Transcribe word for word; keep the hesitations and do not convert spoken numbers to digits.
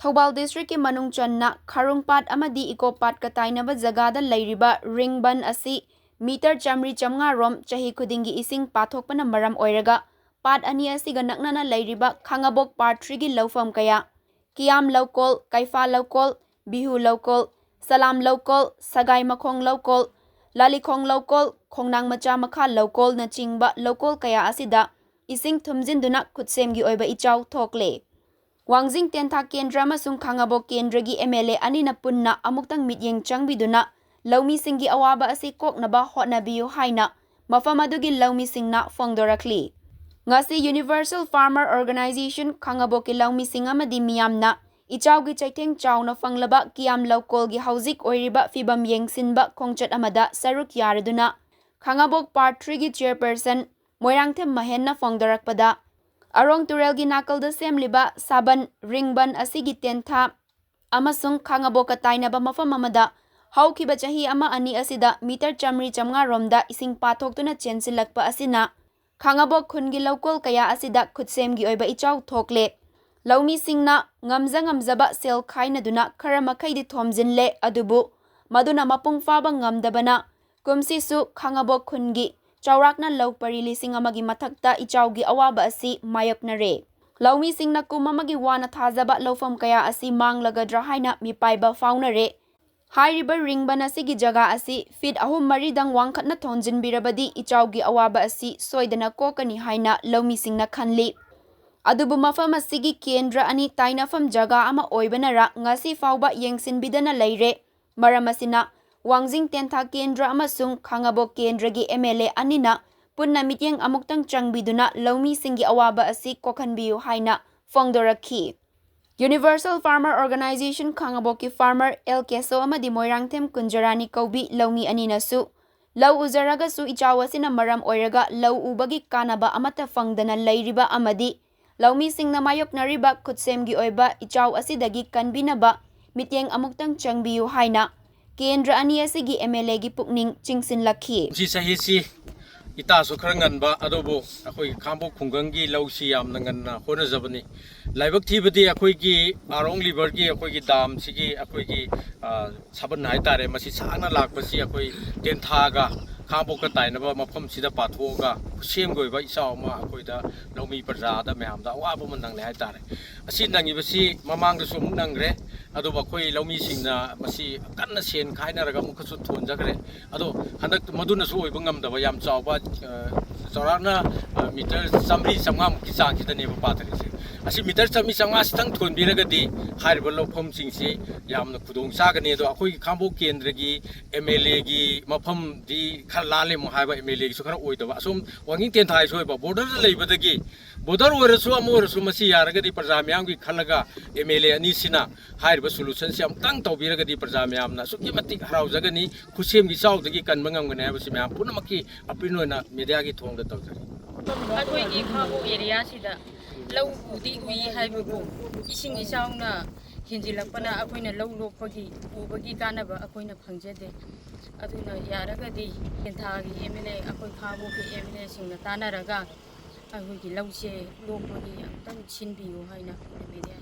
ꯊꯧꯕꯥꯜ ꯗꯤꯁꯇ꯭ꯔꯤꯛꯀꯤ ꯃꯅꯨꯡ ꯆꯟꯅ ꯈꯥꯔꯨꯡ ꯄꯥꯠ ꯑꯃꯗꯤ ꯏꯀꯣ ꯄꯥꯠꯀ ꯇꯥꯏꯅꯕ ꯖꯒꯥꯗ ꯂꯩꯔꯤꯕ ꯔꯤꯡꯕꯟ ꯑꯁꯤ ꯃꯤꯇꯔ ꯆꯥꯃꯔꯤ ꯆꯥꯃꯉꯥ ꯔꯣꯝ ꯆꯍꯤ ꯈꯨꯗꯤꯡꯒꯤ ꯏꯁꯤꯡ ꯄꯥꯊꯣꯛꯄꯅ ꯃꯔꯝ ꯑꯣꯏꯔꯒ ꯄꯥꯠ ꯑꯅꯤ ꯑꯁꯤꯒ ꯅꯛꯅꯅ ꯂꯩꯔꯤꯕ ꯈꯥꯉꯕꯣꯛ ꯄꯥꯔꯠ ꯊ꯭ꯔꯤꯒꯤ ꯂꯧꯐꯝ ꯀꯌꯥ, ꯀꯤꯌꯥꯝ ꯂꯧꯀꯣꯜ, ꯀꯩꯐꯥ ꯂꯧꯀꯣꯜ, ꯕꯤꯍꯨ ꯂꯧꯀꯣꯜ, ꯁꯂꯥꯝ ꯂꯧꯀꯣꯜ, ꯁꯒꯥꯏ ꯃꯈꯣꯡ ꯂꯧꯀꯣꯜ, ꯂꯥꯂꯤꯈꯣꯡ ꯂꯧꯀꯣꯜ, ꯈꯣꯡꯅꯥꯡ ꯃꯆꯥ ꯃꯈꯥ ꯂꯧꯀꯣꯜꯅꯆꯤꯡꯕ ꯂꯧꯀꯣꯜ ꯀꯌꯥ ꯑꯁꯤꯗ ꯏꯁꯤꯡ ꯊꯨꯝꯖꯤꯟꯗꯨꯅ ꯈꯨꯠꯁꯦꯝꯒꯤ ꯑꯣꯏꯕ ꯏꯆꯥꯎ ꯊꯣꯛꯂꯦ꯫ ꯋꯥꯡꯖꯤꯡ ꯇꯦꯟꯊꯥ ꯀꯦꯟꯗ꯭ꯔ ꯑꯃꯁꯨꯡ ꯈꯥꯉꯕꯣꯛ ꯀꯦꯟꯗ꯭ꯔꯒꯤ ꯑꯦꯝ ꯑꯦꯜ ꯑꯦ ꯑꯅꯤꯅ ꯄꯨꯟꯅ ꯑꯃꯨꯛꯇꯪ ꯃꯤꯠꯌꯦꯡ ꯆꯪꯕꯤꯗꯨꯅ ꯂꯧꯃꯤꯁꯤꯡꯒꯤ ꯑꯋꯥꯕ ꯑꯁꯤ ꯀꯣꯛꯅꯕ ꯍꯣꯠꯅꯕꯤꯌꯨ ꯍꯥꯏꯅ ꯃꯐꯝ ꯑꯗꯨꯒꯤ ꯂꯧꯃꯤꯁꯤꯡꯅ ꯐꯣꯡꯗꯣꯔꯛꯂꯤ꯫ ꯉꯁꯤ Universal Farmer Organization ꯈꯥꯉꯕꯣꯛꯀꯤ ꯂꯧꯃꯤꯁꯤꯡ ꯑꯃꯗꯤ ꯃꯤꯌꯥꯝꯅ ꯏꯆꯥꯎꯒꯤ ꯆꯩꯊꯦꯡ ꯆꯥꯎꯅ ꯐꯪꯂꯕ ꯀꯤꯌꯥꯝ ꯂꯧꯀꯣꯜꯒꯤ ꯍꯧꯖꯤꯛ ꯑꯣꯏꯔꯤꯕ ꯐꯤꯕꯝ ꯌꯦꯡꯁꯤꯟꯕ ꯈꯣꯡꯆꯠ ꯑꯃꯗ ꯁꯔꯨꯛ ꯌꯥꯔꯗꯨꯅ ꯈꯥꯉꯕꯣꯛ ꯄꯥꯔꯠ ꯊ꯭ꯔꯤꯒꯤ ꯆꯤꯌꯔꯄꯔꯁꯟ ꯃꯣꯏꯔꯥꯡꯊꯦꯝ ꯃꯍꯦꯟꯅ ꯐꯣꯡꯗꯣꯔꯛꯄꯗ, ꯑꯔꯣꯡ ꯇꯨꯔꯦꯜꯒꯤ ꯅꯥꯀꯜꯗ ꯁꯦꯝꯂꯤꯕ ꯁꯥꯕꯟ ꯔꯤꯡꯕꯟ ꯑꯁꯤꯒꯤ ꯇꯦꯟꯊꯥ ꯑꯃꯁꯨꯡ ꯈꯥꯉꯕꯣꯛꯀ ꯇꯥꯏꯅꯕ ꯃꯐꯝ ꯑꯃꯗ ꯍꯧꯈꯤꯕ ꯆꯍꯤ ꯑꯃ ꯑꯅꯤ ꯑꯁꯤꯗ ꯃꯤꯇꯔ ꯆꯥꯃꯔꯤ ꯆꯥꯃꯉꯥ ꯔꯣꯝꯗ ꯏꯁꯤꯡ ꯄꯥꯊꯣꯛꯇꯨꯅ ꯆꯦꯟꯁꯤꯜꯂꯛꯄ ꯑꯁꯤꯅ ꯈꯥꯉꯕꯣꯛ ꯈꯨꯟꯒꯤ ꯂꯧꯀꯣꯜ ꯀꯌꯥ ꯑꯁꯤꯗ ꯈꯨꯠꯁꯦꯝꯒꯤ ꯑꯣꯏꯕ ꯏꯆꯥꯎ ꯊꯣꯛꯂꯦ꯫ ꯂꯧꯃꯤꯁꯤꯡꯅ ꯉꯝꯖ ꯉꯝꯖꯕ ꯁꯦꯜ ꯈꯥꯏꯅꯗꯨꯅ ꯈꯔ ꯃꯈꯩꯗꯤ ꯊꯣꯝꯖꯤꯜꯂꯦ, ꯑꯗꯨꯕꯨ ꯃꯗꯨꯅ ꯃꯄꯨꯡ ꯐꯥꯕ ꯉꯝꯗꯕꯅ ꯀꯨꯝꯁꯤꯁꯨ ꯈꯥꯉꯕꯣꯛ ꯈꯨꯟꯒꯤ ꯆꯥꯎꯔꯥꯛꯅ ꯂꯧ ꯄꯔꯤ ꯂꯤꯁꯤꯡ ꯑꯃꯒꯤ ꯃꯊꯛꯇ ꯏꯆꯥꯎꯒꯤ ꯑꯋꯥꯕ ꯑꯁꯤ ꯃꯥꯌꯣꯛꯅꯔꯦ꯫ ꯂꯧꯃꯤꯁꯤꯡꯅ ꯀꯨꯝ ꯑꯃꯒꯤ ꯋꯥꯅ ꯊꯥꯖꯕ ꯂꯧꯐꯝ ꯀꯌꯥ ꯑꯁꯤ ꯃꯥꯡꯂꯒꯗ꯭ꯔꯥ ꯍꯥꯏꯅ ꯃꯤꯄꯥꯏꯕ ꯐꯥꯎꯅꯔꯦ꯫ ꯍꯥꯏꯔꯤꯕ ꯔꯤꯡꯕꯟ ꯑꯁꯤꯒꯤ ꯖꯒꯥ ꯑꯁꯤ ꯐꯤꯠ ꯑꯍꯨꯝ ꯃꯔꯤꯗꯪ ꯋꯥꯡꯈꯠꯅ ꯊꯣꯟꯖꯤꯟꯕꯤꯔꯕꯗꯤ ꯏꯆꯥꯎꯒꯤ ꯑꯋꯥꯕ ꯑꯁꯤ ꯁꯣꯏꯗꯅ ꯀꯣꯛꯀꯅꯤ ꯍꯥꯏꯅ ꯂꯧꯃꯤꯁꯤꯡꯅ ꯈꯜꯂꯤ꯫ ꯑꯗꯨꯕꯨ ꯃꯐꯝ ꯑꯁꯤꯒꯤ ꯀꯦꯟꯗ꯭ꯔ ꯑꯅꯤ ꯇꯥꯏꯅꯐꯝ ꯖꯒꯥ ꯑꯃ ꯑꯣꯏꯕꯅꯔ ꯉꯁꯤ ꯐꯥꯎꯕ ꯌꯦꯡꯁꯤꯟꯕꯤꯗꯅ ꯂꯩꯔꯦ꯫ ꯃꯔꯝ ꯑꯁꯤꯅ ꯋꯥꯡꯖꯤꯡ ꯇꯦꯟꯊꯥ ꯀꯦꯟꯗ꯭ꯔ ꯑꯃꯁꯨꯡ ꯈꯥꯉꯕꯣꯛ ꯀꯦꯟꯗ꯭ꯔꯒꯤ ꯑꯦꯝ ꯑꯦꯜ ꯑꯦ ꯑꯅꯤꯅ ꯄꯨꯟꯅ ꯃꯤꯠꯌꯦꯡ ꯑꯃꯨꯛꯇꯪ ꯆꯪꯕꯤꯗꯨꯅ ꯂꯧꯃꯤꯁꯤꯡꯒꯤ ꯑꯋꯥꯕ ꯑꯁꯤ ꯀꯣꯛꯍꯟꯕꯤꯌꯨ ꯍꯥꯏꯅ ꯐꯣꯡꯗꯣꯔꯛꯈꯤ꯫ Universal Farmer Organization ꯈꯥꯉꯕꯣꯛꯀꯤ ꯐꯥꯔꯃꯔ ꯑꯦꯜ ꯀꯦꯁꯣ ꯑꯃꯗꯤ ꯃꯣꯏꯔꯥꯡꯊꯦꯝ ꯀꯨꯟꯖꯔꯥꯅꯤ ꯀꯧꯕꯤ ꯂꯧꯃꯤ ꯑꯅꯤꯅꯁꯨ ꯂꯧ ꯎꯖꯔꯒꯁꯨ ꯏꯆꯥꯎ ꯑꯁꯤꯅ ꯃꯔꯝ ꯑꯣꯏꯔꯒ ꯂꯧ ꯎꯕꯒꯤ ꯀꯥꯟꯅꯕ ꯑꯃꯠꯇ ꯐꯪꯗꯅ ꯂꯩꯔꯤꯕ ꯑꯃꯗꯤ ꯂꯧꯃꯤꯁꯤꯡꯅ ꯃꯥꯌꯣꯛꯅꯔꯤꯕ ꯈꯨꯠꯁꯦꯝꯒꯤ ꯑꯣꯏꯕ ꯏꯆꯥꯎ ꯑꯁꯤꯗꯒꯤ ꯀꯟꯕꯤꯅꯕ ꯃꯤꯠꯌꯦꯡ ꯑꯃꯨꯛꯇꯪ ꯆꯪꯕꯤꯌꯨ ꯍꯥꯏꯅ ꯀꯦꯟꯗ꯭ꯔ ꯑꯅꯤ ꯑꯁꯤꯒꯤ ꯑꯦꯝ ꯑꯦꯜ ꯑꯦꯒꯤ ꯄꯨꯛꯅꯤꯡ ꯆꯤꯡꯁꯤꯜꯂꯛꯈꯤ꯫ ꯀꯨꯝꯁꯤ ꯆꯍꯤꯁꯤ ꯏꯇꯥꯁꯨ ꯈꯔ ꯉꯟꯕ, ꯑꯗꯨꯕꯨ ꯑꯩꯈꯣꯏꯒꯤ ꯈꯥꯡꯉꯕꯣꯛ ꯈꯨꯡꯒꯪꯒꯤ ꯂꯧꯁꯤ ꯌꯥꯝꯅ ꯉꯟꯅ ꯍꯣꯠꯅꯖꯕꯅꯤ꯫ ꯂꯥꯏꯕꯛ ꯊꯤꯕꯗꯤ ꯑꯩꯈꯣꯏꯒꯤ ꯑꯥꯔꯣꯡ ꯂꯤꯚꯔꯒꯤ ꯑꯩꯈꯣꯏꯒꯤ ꯗꯥꯝꯁꯤꯒꯤ ꯑꯩꯈꯣꯏꯒꯤ, ꯑ, ꯁꯥꯕꯟ ꯍꯥꯏꯇꯥꯔꯦ, ꯃꯁꯤ ꯁꯥꯡꯅ ꯂꯥꯛꯄꯁꯤ ꯑꯩꯈꯣꯏ ꯇꯦꯟꯊꯥꯒ ꯈꯥꯡꯉꯕꯣꯛꯀ ꯇꯥꯏꯅꯕ ꯃꯐꯝꯁꯤꯗ ꯄꯥꯊꯣꯛꯑꯒ ꯈꯨꯠꯁꯦꯝꯒꯤ ꯑꯣꯏꯕ ꯏꯆꯥꯎ ꯑꯃ ꯑꯩꯈꯣꯏꯗ ꯂꯧꯃꯤ ꯄ꯭ꯔꯖꯥꯗ ꯃꯌꯥꯝꯗ ꯑꯋꯥꯕ ꯑꯃ ꯅꯪꯂꯦ ꯍꯥꯏꯇꯥꯔꯦ꯫ ꯑꯁꯤ ꯅꯪꯉꯤꯕꯁꯤ ꯃꯃꯥꯡꯗꯁꯨ ꯑꯃꯨꯛ ꯅꯪꯈ꯭ꯔꯦ, ꯑꯗꯨꯕꯨ ꯑꯩꯈꯣꯏ ꯂꯧꯃꯤꯁꯤꯡꯅ ꯃꯁꯤ ꯀꯟꯅ ꯁꯦꯟ ꯈꯥꯏꯅꯔꯒ ꯑꯃꯨꯛꯀꯁꯨ ꯊꯣꯟꯖꯈ꯭ꯔꯦ꯫ ꯑꯗꯣ ꯍꯟꯗꯛ ꯃꯗꯨꯅꯁꯨ ꯑꯣꯏꯕ ꯉꯝꯗꯕ ꯌꯥꯝ ꯆꯥꯎꯕ, ꯑ, ꯆꯥꯎꯔꯥꯛꯅ, ꯑ, ꯃꯤꯇꯔ ꯆꯥꯝꯃꯔꯤ ꯆꯥꯝꯃꯉꯥꯃꯨꯛꯀꯤ ꯆꯥꯡꯁꯤꯗꯅꯦꯕ ꯄꯥꯊꯔꯤꯁꯦ꯫ ꯑꯁꯤ ꯃꯤꯇꯔ ꯆꯥꯝꯃꯔꯤ ꯆꯥꯝꯃꯉꯥꯁꯤꯇꯪ ꯊꯣꯟꯕꯤꯔꯒꯗꯤ ꯍꯥꯏꯔꯤꯕ ꯂꯧꯐꯝꯁꯤꯡꯁꯤ ꯌꯥꯝꯅ ꯈꯨꯗꯣꯡ ꯆꯥꯒꯅꯤ꯫ ꯑꯗꯣ ꯑꯩꯈꯣꯏꯒꯤ ꯈꯥꯡꯉꯕꯣꯛ ꯀꯦꯟꯗ꯭ꯔꯒꯤ ꯑꯦꯝ ꯑꯦꯜ ꯑꯦꯒꯤ ꯃꯐꯝꯗꯤ ꯈꯔ ꯂꯥꯜꯂꯦ ꯑꯃꯨꯛ ꯍꯥꯏꯕ, ꯑꯦꯝ ꯑꯦꯜ ꯑꯦꯒꯤꯁꯨ ꯈꯔ ꯑꯣꯏꯗꯕ, ꯑꯁꯣꯝ ꯋꯥꯡꯖꯤꯡ ꯇꯦꯟꯊꯥꯒꯤꯁꯨ ꯑꯣꯏꯕ, ꯕꯣꯔꯗꯔꯗ ꯂꯩꯕꯗꯒꯤ, ꯕꯣꯔꯗꯔ ꯑꯣꯏꯔꯁꯨ ꯑꯃ ꯑꯣꯏꯔꯁꯨ, ꯃꯁꯤ ꯌꯥꯔꯒꯗꯤ ꯄ꯭ꯔꯖꯥ ꯃꯤꯌꯥꯝꯒꯤ ꯈꯜꯂꯒ ꯑꯦꯝ ꯑꯦꯜ ꯑꯦ ꯑꯅꯤꯁꯤꯅ ꯍꯥꯏꯔꯤꯕ ꯁꯣꯂꯨꯁꯟꯁꯤ ꯑꯃꯨꯛꯇꯪ ꯇꯧꯕꯤꯔꯒꯗꯤ ꯄ꯭ꯔꯖꯥ ꯃꯌꯥꯝꯅ ꯑꯁꯨꯛꯀꯤ ꯃꯇꯤꯛ ꯍꯔꯥꯎꯖꯒꯅꯤ, ꯈꯨꯠꯁꯦꯝꯒꯤ ꯏꯆꯥꯎꯗꯒꯤ ꯀꯟꯕ ꯉꯝꯒꯅꯤ ꯍꯥꯏꯕꯁꯤ ꯃꯌꯥꯝ ꯄꯨꯝꯅꯃꯛꯀꯤ ꯑꯄꯤꯜ ꯑꯣꯏꯅ ꯃꯦꯗꯤꯌꯥꯒꯤ ꯊꯣꯡꯗ ꯇꯧꯖꯔꯤ꯫ ꯑꯩꯈꯣꯏꯒꯤ ꯈꯥꯡꯉꯕꯣꯛ ꯑꯦꯔꯤꯌꯥꯁꯤꯗ ꯂꯧ ꯎꯗꯤ ꯎꯏ ꯍꯥꯏꯕꯕꯨ, ꯏꯁꯤꯡ ꯏꯆꯥꯎꯅ ꯍꯦꯟꯖꯤꯜꯂꯛꯄꯅ ꯑꯩꯈꯣꯏꯅ ꯂꯧ ꯂꯣꯛꯄꯒꯤ, ꯎꯕꯒꯤ ꯀꯥꯟꯅꯕ ꯑꯩꯈꯣꯏꯅ ꯐꯪꯖꯗꯦ꯫ ꯑꯗꯨꯅ ꯌꯥꯔꯒꯗꯤ ꯇꯦꯟꯊꯥꯒꯤ ꯑꯦꯝ ꯑꯦꯜ ꯑꯦ, ꯑꯩꯈꯣꯏ ꯈꯥꯡꯉꯕꯣꯛꯀꯤ ꯑꯦꯝ ꯑꯦꯜ ꯑꯦꯁꯤꯡꯅ ꯇꯥꯟꯅꯔꯒ ꯑꯩꯈꯣꯏꯒꯤ ꯂꯧꯁꯦ ꯂꯣꯛꯄꯒꯤ ꯑꯃꯨꯛꯇꯪ ꯁꯤꯟꯕꯤꯌꯨ ꯍꯥꯏꯅ ꯑꯩꯈꯣꯏꯅ ꯃꯦꯗꯤꯌꯥ